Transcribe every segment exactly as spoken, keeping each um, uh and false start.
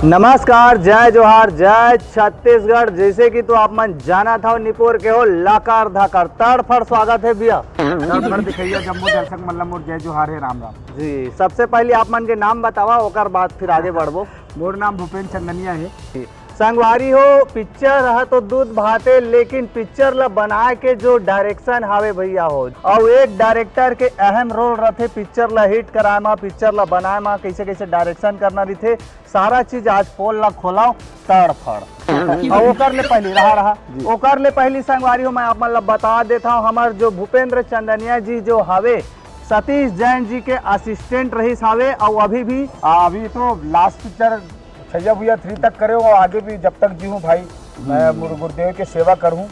नमस्कार, जय जोहार, जय छत्तीसगढ़। जैसे कि तो आप मन जानत हव, निपोर के हो लाकर धाकर तड़फड़ स्वागत है भैया। तड़फड़ दिखैया जम्मो दर्शक मन ला मोर जय जोहार है, राम राम। जी, सबसे पहले आप मन के नाम बतावा, ओकर बाद फिर आगे बढ़बो। मोर नाम भूपेंद्र चंदनिया है। संगवारी हो, पिक्चर ह तो दूध भाते, लेकिन पिक्चर ला बनाए के जो डायरेक्शन हावे भैया हो, अउ एक डायरेक्टर के अहम रोल रथे पिक्चर ला हिट कराए मा, पिक्चर ला बनाए मा, कैसे कैसे डायरेक्शन करना रथे, सारा चीज आज पोल ला खोलाओ तड़फड़। अउ ओकर ले पहली रहा रहा जी। ओकर ले पहली संगवारी हो, मैं आप मन ला बता देता हूँ, हमर जो भूपेंद्र चंदनिया जी जो हवे, सतीश जैन जी के असिस्टेंट रहिस हावे, अउ अभी भी आ, अभी तो लास्ट पिक्चर छैया भुइया थ्री तक करे हो, आगे भी जब तक जी हूँ भाई, मैं हम्म। गुरु गुरुदेव के सेवा करूँ,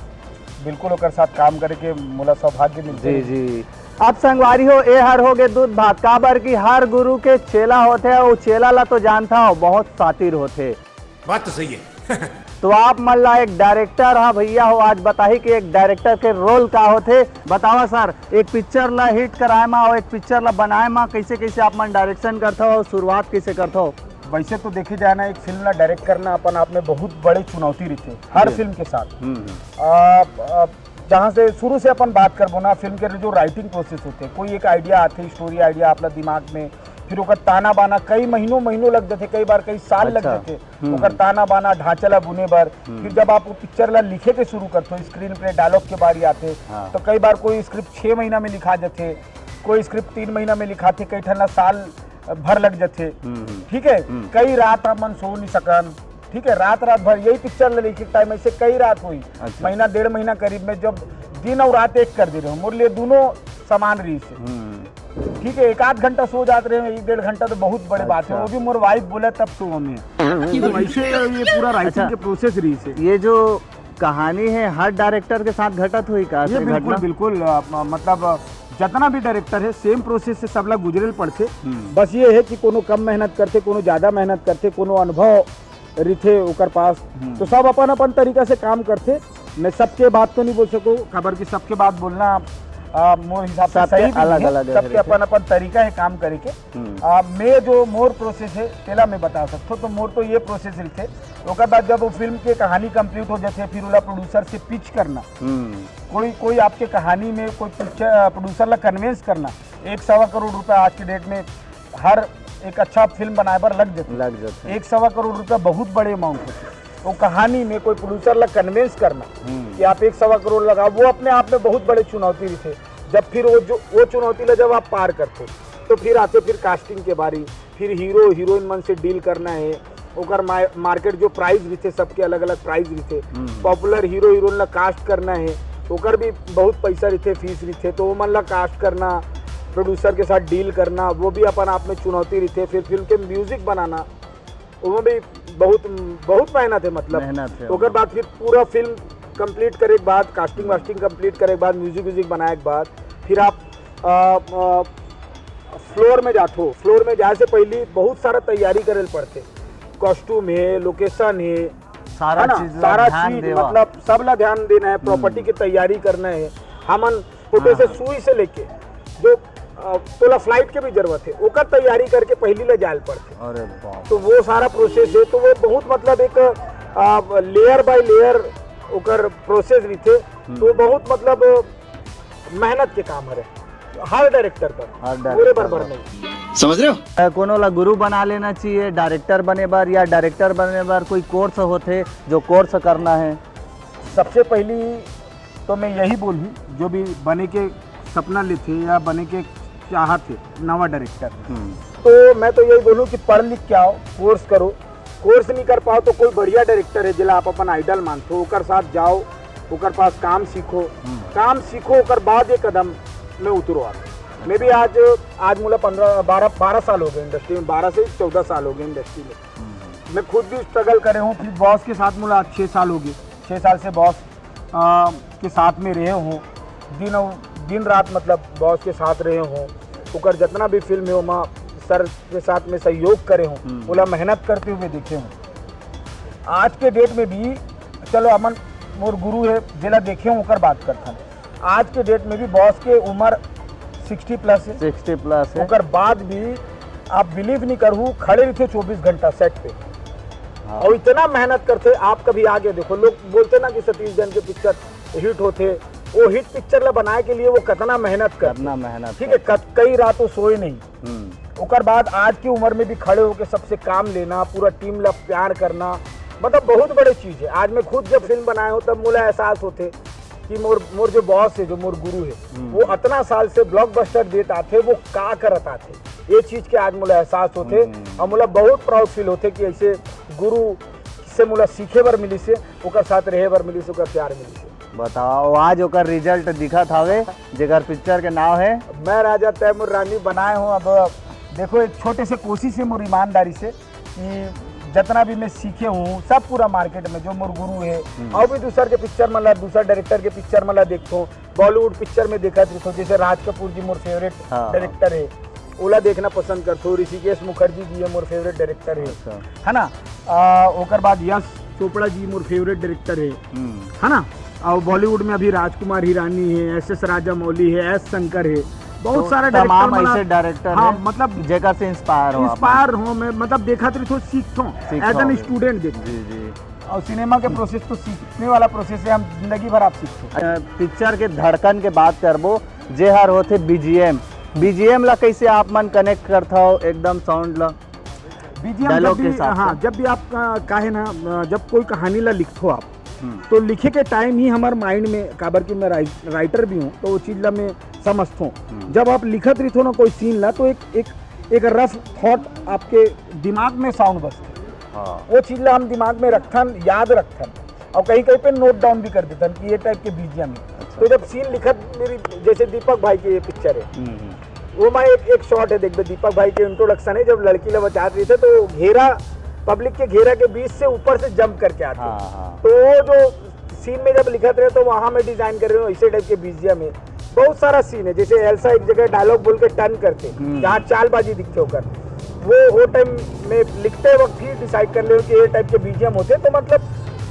बिल्कुल ओकर साथ काम करे के मोला सौभाग्य मिलते जी रहे। जी। अब संगवारी हो, ए हर हो गे दूध भात, काबर कि हर गुरु के चेला होथे, अउ चेला ला तो जानता हो, बहुत सातिर होथे। बात तो सही है। तो आप मन ला एक डायरेक्टर हा भैया हो, आज बताही कि एक डायरेक्टर के रोल का होथे। बतावा सर, एक पिक्चर ला हिट कराए मा अउ एक पिक्चर ला बनाए मा कैसे कैसे आप मन डायरेक्शन करथव अउ शुरुआत कैसे करथव? वैसे तो देखे जाए ना, एक फिल्म ला डायरेक्ट करना अपन आप में बहुत बड़े चुनौती रहिथे हर जी। फिल्म के साथ। हम्म, हम्म। आ, आ, जहाँ से शुरू से अपन बात करबो ना, फिल्म के जो राइटिंग प्रोसेस होथे, कोई एक आइडिया आथे, स्टोरी आइडिया अपना दिमाग में, फिर ओकर ताना बाना कई महीनों महीनों लग जाथे, कई बार कई साल लग अच्छा। जाथे हम्म। ओकर ताना बाना ढांचा ला बुने बर। हम्म। फिर जब आप वो पिक्चर ला लिखे के शुरू करथो, स्क्रीन प्ले डायलॉग के बारी आथे, हाँ। तो कई बार कोई स्क्रिप्ट छः महीना में लिखा जाथे, कोई स्क्रिप्ट तीन महीना में लिखाथे, कई ठन ला साल भर लग जाथे। हम्म, हम्म। ठीक है, हम्म। कई रात हमन सो नहीं सकन। ठीक है, रात रात भर यही पिक्चर ले लिखे टाइम ऐसे कई रात हुई, अच्छा। महीना डेढ़ महीना करीब में जब दिन और रात एक कर दे रहे हो, मोर लिए दोनों समान रही से। हम्म। ठीक है, एक आध घंटा सो जात रहे हो, एक डेढ़ घंटा तो बहुत बड़े बात है। अच्छा। वो भी मोर वाइफ बोले तब सो हमें। तो ऐसे ये पूरा राइटिंग अच्छा। के प्रोसेस रही से। ये जो कहानी है, हर डायरेक्टर के साथ घटत हुई का ये ऐसे बिल्कुल घटना? बिल्कुल, अ, म-, मतलब, अ, जितना भी डायरेक्टर है, सेम प्रोसेस से सबला गुजरेल पड़थे। हम्म। बस ये है कि कोनो कम मेहनत करथे, कोनो ज्यादा मेहनत करथे, कोनो अनुभव रिथे ओकर पास, हम्म। तो सब अपन अपन तरीका से काम करथे। मैं सबके बात तो नहीं बोल सकूँ, काबर कि सबके बात बोलना, अ, मोर हिसाब से सबके सही भी नहीं है। अलग-अलग है, सबके अपन अपन तरीका है काम करे के। हम्म। आ, मैं जो मोर प्रोसेस है, तेला मैं बता सकता हूँ। तो मोर तो ये प्रोसेस रहिथे। ओकर बाद जब वो फिल्म के कहानी कंप्लीट हो जाथे, फिर ओला प्रोड्यूसर से पिच करना। हम्म। कोई, कोई आपके कहानी में कोई पिक्चर, प्रोड्यूसर ला कन्विंस करना, एक सवा करोड़ रुपया आज के डेट में हर एक अच्छा फिल्म बनाए बर लग जाथे। लग जाथे। एक सवा करोड़ रुपया बहुत बड़े अमाउंट होथे। वो कहानी में कोई प्रोड्यूसर ला कन्विंस करना हम्म। कि आप एक सवा करोड़ लगाओ, वो अपने आप में बहुत बड़े चुनौती रहिथे। जब फिर वो जो, वो चुनौती ला जब आप पार करथे, तो फिर आथे फिर कास्टिंग के बारी, फिर हीरो हीरोइन मन से डील करना है, ओकर मा-, मार्केट जो प्राइस रहिथे, सबके अलग-अलग प्राइस रहिथे। हम्म। पॉपुलर हीरो हीरोइन ला कास्ट करना है, ओकर भी बहुत पैसा रहिथे, फीस रहिथे, तो वो मन ला कास्ट करना, प्रोड्यूसर के साथ डील करना, वो भी अपन आप में चुनौती रहिथे। फिर फिल्म के म्यूजिक बनाना, ओमा भी बहुत, बहुत मेहनत है, मतलब। मेहनत है। ओकर बाद फिर पूरा फिल्म कंप्लीट करे के बाद, कास्टिंग वास्टिंग कंप्लीट करे के बाद, म्यूजिक व्यूजिक बनाए के बाद, फिर आप, अ, अ, फ्लोर में जाथो। फ्लोर में जाए से पहली बहुत सारा तैयारी करे ल पड़थे। कॉस्ट्यूम है, लोकेशन है, सारा है ना? चीज ला सारा ध्यान चीज, देवा। मतलब, सब ला ध्यान देना है, हम्म। प्रॉपर्टी की तैयारी करना है। हमन छोटे हाँ, से हाँ। सुई से लेके जो, अ, तोला फ्लाइट के भी जरूरत है, ओकर तैयारी करके पहली ले जाए ल पड़थे। अरे बाप। तो वो सारा प्रोसेस है, तो वो बहुत, मतलब, एक, अ, लेयर बाय लेयर ओकर प्रोसेस रहिथे। हम्म। तो बहुत, मतलब, मेहनत के काम हरे हर डायरेक्टर पर, हर पूरे डायरेक्टर बराबर पर। नहीं। समझ रहे हो? अ, कोनो ला गुरु बना लेना चाहिए डायरेक्टर बने बर, या डायरेक्टर बने बर कोई कोर्स होथे जो कोर्स करना है? सबसे पहली तो मैं यही बोलूँ, जो भी बने के सपना लेथे या बने के चाहत है नवा डायरेक्टर, हम्म। तो मैं तो यही बोलूँ कि पढ़ लिख के आओ, कोर्स करो। कोर्स नहीं कर पाओ तो कोई बढ़िया डायरेक्टर है, जेला आप अपन आइडल मानथो, ओकर साथ जाओ, ओकर पास काम सीखो। हम्म। काम सीखो, ओकर बाद ये कदम में उतरो आप। मैं भी आज, आज मोला पन्द्रह, बारह, बारह साल हो गए इंडस्ट्री में, बारह से चौदह साल हो गए इंडस्ट्री में। हम्म। मैं खुद भी स्ट्रगल करे हूँ, फिर बॉस के साथ मोला छः साल हो गए, छः साल से बॉस, अ, के साथ में रहे हूँ, दिन और दिन रात, मतलब, बॉस के साथ रहे हूँ, ओकर जितना भी फिल्म है, ओमा सर के साथ में सहयोग करे हूँ, हम्म। ओला मेहनत करते हुए देखे हूँ। आज के डेट में भी, चलो, अमन मोर गुरु है, जेला देखे हूँ, ओकर बात करथन। आज के डेट में भी बॉस के उम्र सिक्सटी प्लस है। सिक्सटी प्लस है। ओकर बाद भी आप बिलीव नहीं करहू, खड़े रहिथे चौबीस घंटा सेट पे। और इतना मेहनत करथे। आप कभी आगे देखो, लोग बोलथे ना कि सतीश जैन के पिक्चर हिट होथे, वो हिट पिक्चर ला बनाए के लिए वो कितना मेहनत करथे। करना मेहनत ठीक है, कत- कई रात वो सोए नहीं। हम्म, ओकर बाद आज की उम्र में भी खड़े होके सबसे काम लेना, पूरा टीम ला प्यार करना, मतलब बहुत बड़े चीज है। आज मैं खुद जब फिल्म बनाए हूँ तब मोला एहसास होथे कि मोर मोर जो बॉस है, जो मोर गुरु है, हम्म। वो अतना साल से ब्लॉकबस्टर देत आथे, वो का करत आथे, ये चीज के आज मोला एहसास होथे। हम्म। और मोला बहुत प्राउड फील होथे कि ऐसे गुरु से मोला सीखे बर मिलिस हे, ओकर साथ रहे बर मिलिस हे, ओकर प्यार मिलिस हे। बताओ, आज ओकर रिजल्ट दिखत हवे, जेकर पिक्चर के नाम है मैं राजा तैमूर रानी बनाए हूँ। अब देखो, एक छोटे से कोशिश है मोर ईमानदारी से कि जितना भी मैं सीखे हूँ सब पूरा मार्केट में जो मोर गुरु है, हम्म। और भी दूसर के पिक्चर मन ला, दूसर डायरेक्टर के पिक्चर मन ला देखथों, बॉलीवुड पिक्चर में देखत रहिथों, जैसे राज कपूर जी मोर फेवरेट हाँ। डायरेक्टर है, ओला देखना पसंद करथों। ऋषिकेश मुखर्जी जी है मोर फेवरेट डायरेक्टर है, अच्छा। है ना। आ, ओकर बाद यश चोपड़ा जी मोर फेवरेट डायरेक्टर है, हम्म। है ना। और बॉलीवुड में अभी राजकुमार हिरानी है, एस एस राजामौली है, एस शंकर है, बहुत तो सारा तमाम डायरेक्टर मन ला- ऐसे डायरेक्टर हाँ, है, मतलब जेकर से इंस्पायर हो आप। इंस्पायर हो मैं, मतलब देखा तो थोड़ा सीखता हूँ सीखता एज एन हूँ। स्टूडेंट देख। जी, जी। और सिनेमा के प्रोसेस तो सीखने वाला प्रोसेस है, हम जिंदगी भर आप सीखते हो। पिक्चर के धड़कन के बात करबो, जे हर होथे बीजीएम। बीजीएम ला कैसे आप मन कनेक्ट करथव एकदम साउंड ला? बीजीएम डायलॉग जब के भी, हिसाब से। हाँ, जब भी आप का, का है ना, अ, जब कोई कहानी ला लिखथो आप, हम्म। तो लिखे के टाइम ही हमारे माइंड में, काबर कि मैं राइ-, राइटर भी हूँ, तो वो चीज ला मैं समझता हूँ। हम्म। जब आप लिखत रहिथो ना कोई सीन ला, तो एक एक एक रफ थॉट आपके दिमाग में साउंड बजथे। हाँ। वो चीज ला हम दिमाग में रखथन, याद रखथन, और कहीं कहीं पे नोट डाउन भी कर देथन कि ये टाइप के बीजीएम है। अच्छा। तो जब सीन लिखत, मेरी जैसे दीपक भाई की ये पिक्चर है, हम्म, हम्म। वो मैं एक एक शॉट है, देखबे, दीपक भाई के इंट्रोडक्शन है, जब लड़की ला बचात रहिथे तो घेरा, पब्लिक के घेरा के बीच से ऊपर से जंप करके आथे। हाँ, हाँ। तो वो जो सीन में जब लिखत रहे तो वहां मैं डिजाइन कर रहे हूँ ऐसे टाइप के बीजीएम है। बहुत सारा सीन है, जैसे एल्सा एक जगह डायलॉग बोल के टर्न करथे, हम्म। जहाँ चालबाजी दिखथे ओकर, वो वो टाइम में लिखते वक्त ही डिसाइड कर ले कि ये टाइप के बीजीएम होथे। तो मतलब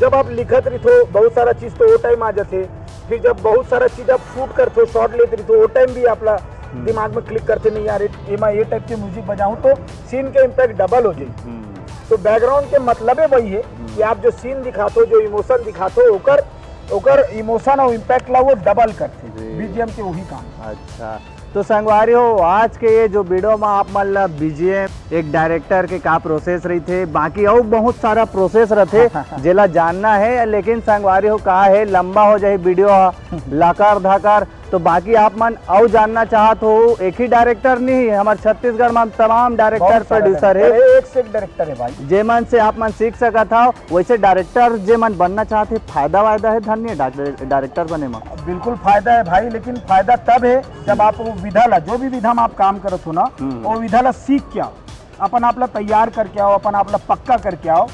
जब आप लिखत रहिथो बहुत सारा चीज तो वो टाइम आ जाथे, फिर जब बहुत सारा चीज आप शूट करथो, शॉट लेत रहिथो, वो टाइम भी आपला दिमाग में क्लिक करथे, नहीं यार, ये मैं ये टाइप के म्यूजिक बजाऊं तो सीन के इम्पैक्ट डबल हो जाए। हम्म। तो बैकग्राउंड के मतलब वही है कि आप जो सीन दिखाथो, जो इमोशन दिखाथो, ओकर ओकर इमोशन और इम्पैक्ट ला वो डबल करथे। जी। बीजीएम के वही काम। अच्छा, तो संगवारी हो, आज के ये जो वीडियो में आप मन ला बीजीएम, एक डायरेक्टर के का प्रोसेस रहिथे, बाकी अउ बहुत सारा प्रोसेस रहिथे जेला जानना है, लेकिन संगवारी हो का है, लंबा हो जाही वीडियो ह, लाकर धाकर। तो बाकी आप मन अउ जानना चाहत हो, एक ही डायरेक्टर नहीं, हमारे छत्तीसगढ़ में तमाम डायरेक्टर, बहुत सारा प्रोड्यूसर डायरेक्टर है, है, एक से एक डायरेक्टर है भाई। जेमन से आप मन सीख सकत हव। वैसे डायरेक्टर जेमन बनना चाहत हे, फायदा वायदा है धन्य डायरेक्टर बने में? बिल्कुल फायदा है भाई, लेकिन फायदा तब है जब आप वो विधा ला, जो भी विधा में आप काम करत हो ना, हम्म। वो विधा ला सीख के आओ, अपन आप ला तैयार करके आओ, अपन आप ला पक्का करके आओ,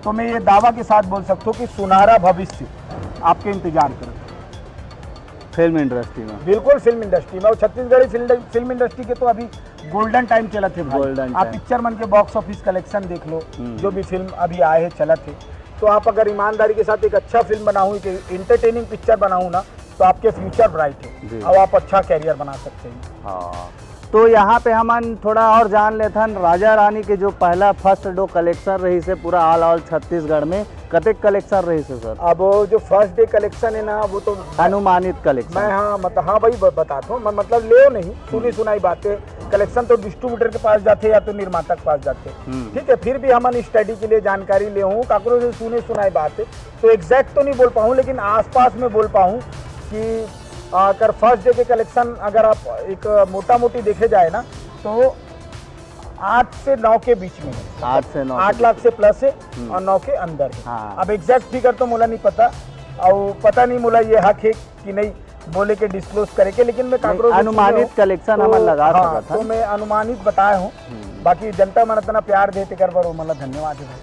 तो मैं ये दावा के साथ बोल सकता हूँ कि सुनहरा भविष्य आपके इंतजार करो। फिल्म इंडस्ट्री में। बिल्कुल फिल्म इंडस्ट्री में, और छत्तीसगढ़ी फिल्म फिल्म इंडस्ट्री के तो अभी गोल्डन टाइम चलत है भाई। गोल्डन आप टाइम। पिक्चर मन के बॉक्स ऑफिस कलेक्शन देख लो, हम्म। जो भी फिल्म अभी आए है चलत है, तो आप अगर ईमानदारी के साथ एक अच्छा फिल्म बनाऊँ, एक एंटरटेनिंग पिक्चर बनाऊँ ना, तो आपके फ्यूचर ब्राइट जी। है और आप अच्छा कैरियर बना सकते हैं। हाँ, तो यहाँ पे हमन थोड़ा और जान लेथन, राजा रानी के जो पहला फर्स्ट डे कलेक्शन रहिस हे पूरा ऑल ऑल छत्तीसगढ़ में, कतेक कलेक्शन रहिस हे सर? अब वो जो फर्स्ट डे कलेक्शन है ना, वो तो अनुमानित कलेक्शन। मैं, हाँ, मतलब, हाँ भाई, ब-, बताता हूँ मैं, मतलब, ले नहीं, सुनी सुनाई बातें, कलेक्शन तो डिस्ट्रीब्यूटर के पास जाते या तो निर्माता के पास जाते। हम्म। ठीक है, फिर भी हमन स्टडी के लिए जानकारी ले हूँ, काकरो से सुने सुनाई बात है, तो एग्जैक्ट तो नहीं बोल पाऊँ, लेकिन आसपास में बोल पाऊँ कि आ, अगर फर्स्ट डे के कलेक्शन अगर आप एक मोटा मोटी देखे जाए ना, तो आठ से नौ के बीच में है। आठ से नौ के आठ लाख से प्लस है हम्म। और नौ के अंदर है। हाँ। अब एग्जैक्ट फिगर तो मोला नहीं पता, और पता नहीं मोला ये हक है कि नहीं बोले के डिस्क्लोज करे के, लेकिन मैं नहीं, काकरो से अनुमानित सुने हूँ, कलेक्शन तो, हमन लगा हाँ, सकत हन। तो मैं अनुमानित बताया हूँ। हम्म। बाकी जनता मन इतना प्यार दे, तेकर बर ओमन ला धन्यवाद है भाई।